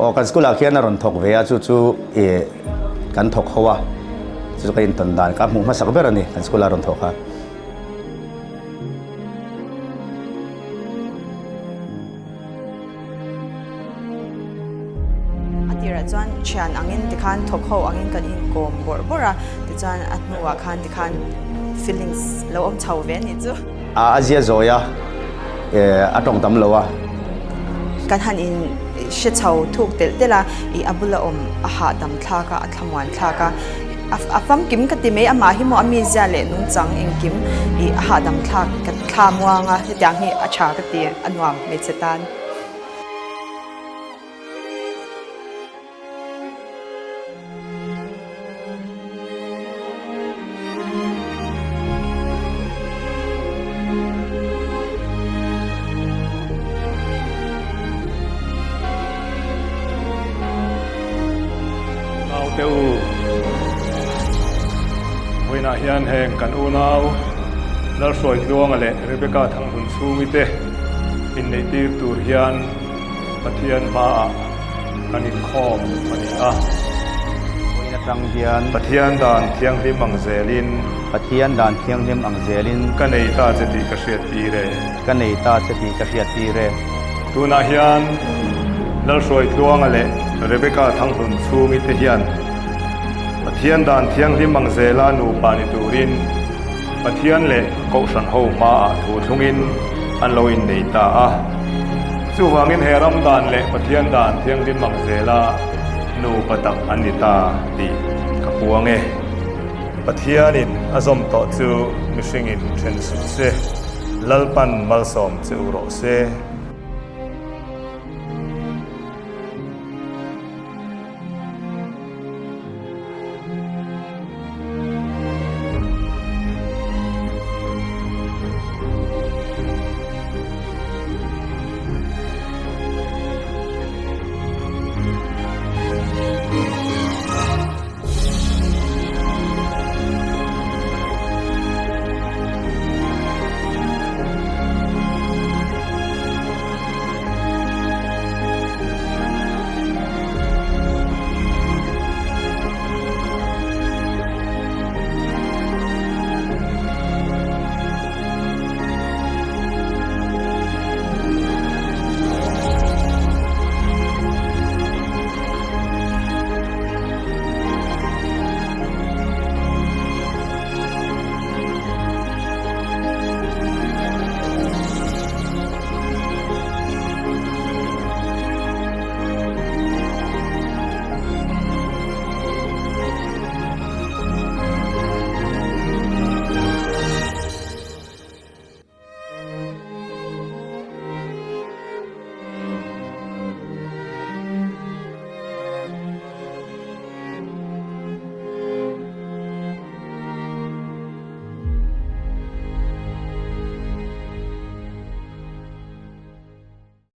Aw kan school ah khian a rawn thawk ve a chu chu ih kan thawk ho a chu chu ka intawn dan ka hmuh hmasak ber a ni kan school ah a rawn thawk a. A tirah chuan thian angin tikhan thawk ho angin kan inkawm bawrh bawrh a, tichuan a hnuah khan tikhan feelings lo awm chho ve a nih chu. A zia zawi a, a tawng tam lo a. Kan han in hre chho thuk telh telh a, ih a bula awm a hahdam thlak a, a thlamuan thlak a, a famkim ka ti mai, amah hi maw a mizia leh nungchang engkim ih a hahdam thlak ka thla muang a, hetiang hi a tha ka ti, a nuam hmeichhe tan. Naute u, vawiinah hian heng kan unau Lalhruaitluanga leh Rebecca Thanghun chhungi te inneihtir tur hian Pathian hmaah kan inkhawm a ni a. Vawiin atang hian. Pathian dan thianghlim ang zelin. Pathian dan thianghlim ang zelin. Ka nei ta che tih ka hriat tir e. Ka nei ta che tih ka hriat tir e. Tunah hian Lalhruaitluanga leh Rebecca Thanghlun chhungi te hian Pathian dan thianghlim ang zela nupa ni turin Pathian leh Kohhran ho hmaah thu thlungin an lo innei ta a. Chuvangin he ram dan leh Pathian dan thianghlim ang zela nupa tak an ni ta tih ka puang e. Pathianin a zawm tawh chu mihringin then suh se, Lalpan malsawm che u rawh se.